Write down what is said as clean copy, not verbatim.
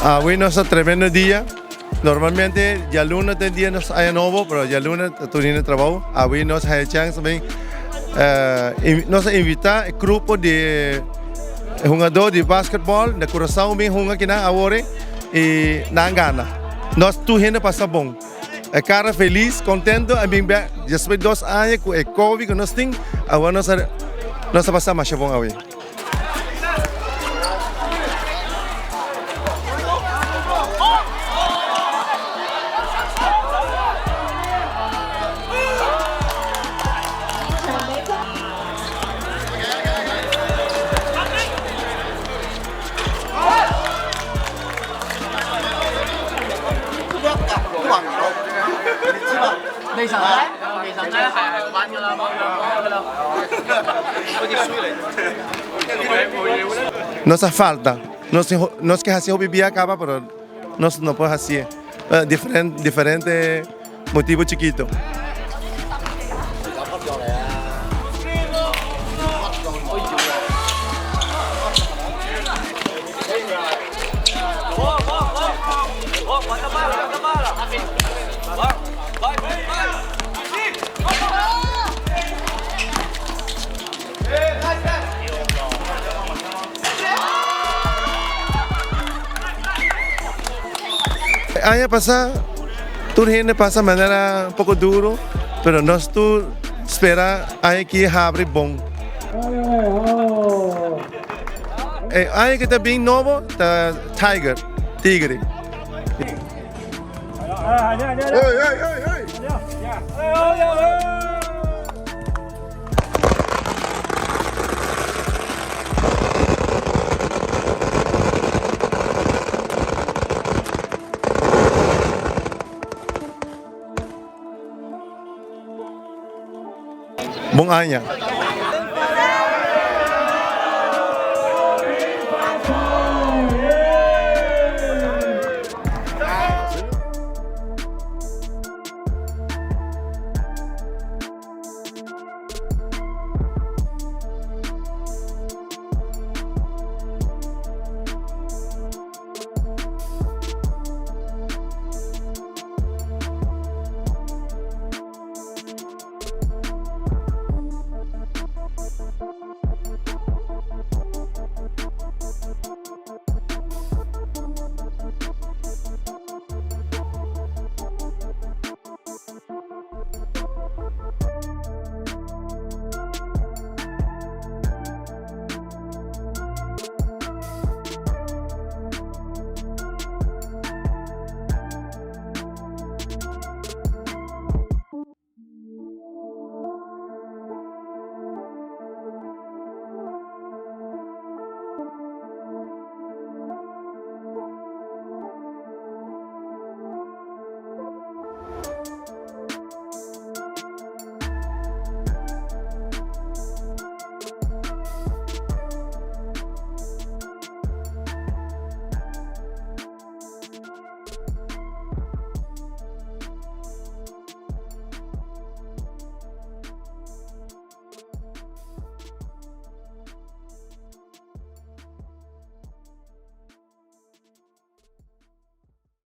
Awe nos ta tremendo dia. Normalmente djaluna ta e dia nos aña nobo, pero djaluna ta tur hende trabou. Awe nos haya chance tambe nos a invita e grupo di hungador di basketball na Curaçao bin hunga kinan awor y nan gana. Nos tur hende pasa bon. E cara feliz, contento a bin bek despues di dos aña cu e covid cu nos tin, awor nos a nos a pasa masha bon awe. Nos a falta, nos nos ke hasi hopi bia kaba pero nos no por hasié diferente diferente motibo chikito. Aña pasá tur hende pasa manera un poko duro, pero nos tur spera aña aki habri bon. E aña ki ta bin nobo ta Tiger, Tigre. Bon aña.